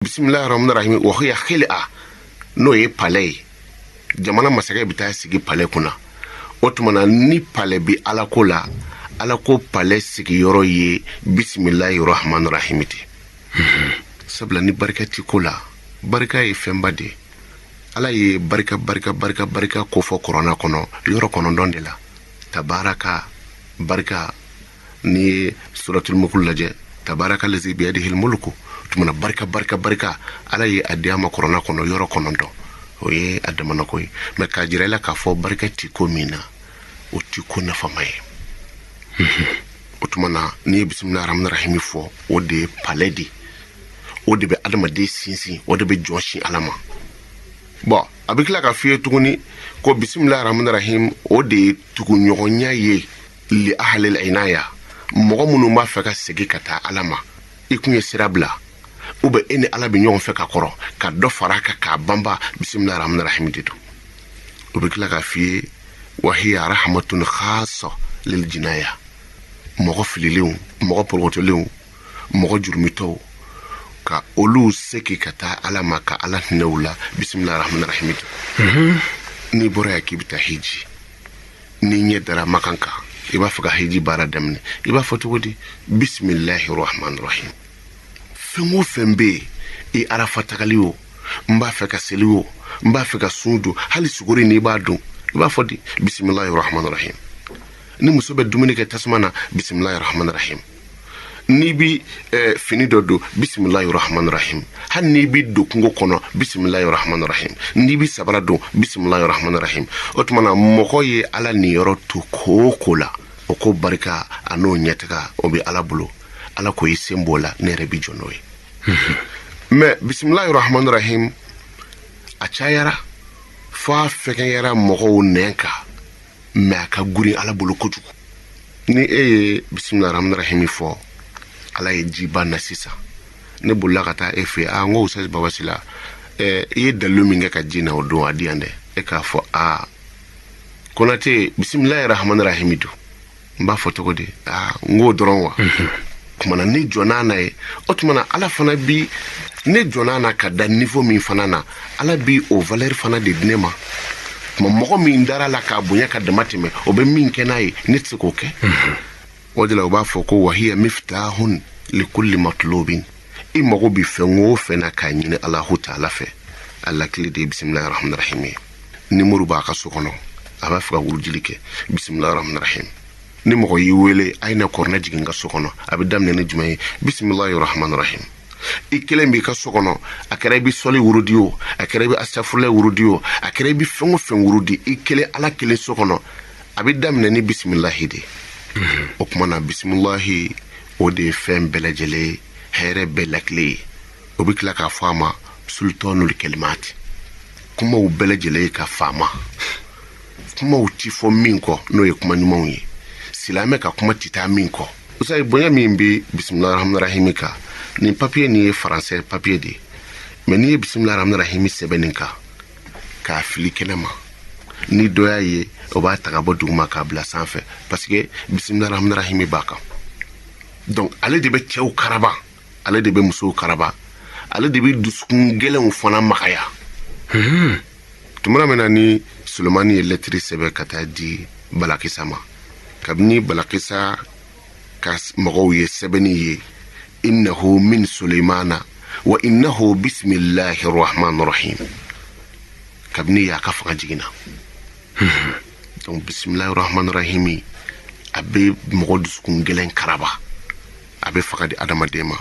Bisimilahi rahmani rahim wa hiya khil'a, n'o ye palais ye. Jamana masakɛ bɛ taa sigi palais kunna. O tuma na, ni palais bɛ Ala ko la, Ala ko palais sigiyɔrɔ ye bisimilahi rahmani rahim de. Sabula ni barika ti ko la, barika ye fɛnba de ye. Ala ye barika, barika, barika, barika kofɔ Kuranɛ kɔnɔ yɔrɔ 9 de la. Tabaraka, barika. N'i ye Suratul Mulku lajɛ, tabaraka lazi biyadihil mulku. Tuma na, barika, barika, barika, Ala ye a di a ma Kuranɛ kɔnɔ yɔrɔ 9. O ye a damana ko ye, mɛ k'a jira i la k'a fɔ barika ti ko min na, o ti ko nafama ye. O tuma na, n'i ye bisimilahi rahmani rahimi fɔ, o de ye palais di, o de bɛ adamaden sinsin, o de bɛ jɔn sin Ala ma. Bɔn, a bɛ tila ka f'i ye tuguni ko bisimilahi rahmani rahim, o de ye tuguɲɔgɔnya ye li ahlil inaya, mɔgɔ minnu b'a fɛ ka segin ka taa Ala ma. I kun ye sira bila, ou bien e ni Ala bɛ ɲɔgɔn fɛ ka kɔrɔ, ka dɔ fara a kan k'a banba, bisimilahi rahmani rahim de don. O bɛ tila k'a f'i ye wahiya rahmatun khasa lil jinaya, mɔgɔ fililenw, mɔgɔ porokotolenw, mɔgɔ jurumitɔw, ka olu segi ka taa Ala ma, ka Ala hinɛ u la, bisimilahi rahmani rahim de. N'i bɔra yan k'i bɛ taa hiji, n'i ɲɛ dara Makan kan, i b'a fɛ ka hiji baara daminɛ, i b'a fɔ cogo di? Bisimilahi rahmani rahim. Fɛn o fɛn bɛ yen, i Arafa tagali o, n b'a fɛ ka seli o, n b'a fɛ ka sun don, hali suguri n'i b'a dun, i b'a fɔ di? Bisimilahi rahmani rahim. Ni muso bɛ dumuni kɛ tasuma na, bisimilahi rahmani rahim. N'i bi fini dɔ don, bisimilahi rahmani rahim. Hali n'i bi don kungo kɔnɔ, bisimilahi rahmani rahim. N'i bi sabara don, bisimilahi rahmani rahim. O tuma na, mɔgɔ ye Ala niyɔrɔ to ko o ko la, o ko barika a n'o ɲɛtaga, o bɛ Ala bolo. Ala ko i sen b'o la, ne yɛrɛ bi jɔ n'o ye. Mɛ bisimilahi rahmani rahim, a cayara fo a fɛgɛnyara mɔgɔw nɛn kan, mɛ a ka gurin Ala bolo kojugu. Ni e ye bisimilahi rahmani rahimi fɔ, Ala ye jiba na sisan, ne bolila ka taa e fɛ yen. A n ko Usasi Baba Sila, i ye dalilu min kɛ ka ji na o don, a di yan dɛ. E k'a fɔ a Konate, bisimilahi rahmani rahimi don. N b'a fɔ cogo di? Aa, n k'o dɔrɔn wa. Kumana ni jɔn'a na ye, o tuma na, Ala fana bi ne jɔn'a na ka da niveau min fana na, Ala bi o valeur fana de di ne ma. Tuma mɔgɔ min dara la k'a bonya ka dama tɛmɛ, o bɛ min kɛ n'a ye, ne tɛ se k'o kɛ. O de la, u b'a fɔ ko wahiya miftahun likulli matlubin. I mago bi fɛn o fɛn na k'a ɲini Alahu taala fɛ, a lakili de ye bisimilahi rahmani rahim ye. Ni muru b'a ka so kɔnɔ, a b'a fɛ ka wurudili kɛ, bisimilahi rahmani rahim. Ni mɔgɔ y'i wele, a ye na kɔrɔnɛ jigin ka so kɔnɔ, a bɛ daminɛ ni jumɛn ye? Bisimilahi rahmani rahim. I kelen b'i ka so kɔnɔ, a kɛra i bɛ sɔli wurudi o, a kɛra i bɛ asafurulayi wurudi o, a kɛra i bɛ fɛn o fɛn wurudi, i kelen, Ala kelen so kɔnɔ, a bɛ daminɛ ni bisimilahi de. O tuma na, bisimilahi, o de ye fɛn bɛɛ lajɛlen ye, hɛrɛ bɛɛ lakile ye. O bɛ tila k'a fɔ a ma sultanul kalimati, kumaw bɛɛ lajɛlen ye ka faama. Kumaw ti fɔ min kɔ, n'o ye kuma ɲumanw ye, silamɛ ka kuma ti taa min kɔ. Usayi, bonya min bɛ bisimilahi rahmani rahimi kan, nin papiye nin ye faransɛ papiye de ye, mɛ n'i ye bisimilahi rahmani rahimi sɛbɛn nin kan k'a fili kɛnɛ ma, ni dɔ y'a ye, o b'a ta ka bɔ duguma k'a bila sanfɛ, parce que bisimilahi rahmani rahimi b'a kan. Donc ale de bɛ cɛw karaba, ale de bɛ musow karaba, ale de bɛ dusukun gɛlɛnw fana magaya. Tumana min na ni Solomani ye lɛtiri sɛbɛn ka taa di Balakisa ma, kabini Balakisa ka mɔgɔw ye sɛbɛnni ye, innahu min Suleimana wa innahu bisimilahi rahman rahim, kabini y'a ka fanga jiginna. Donc bisimilahi rahman rahimi, a bɛ mɔgɔ dusukun gɛlɛn karaba, a bɛ fanga di adamaden ma.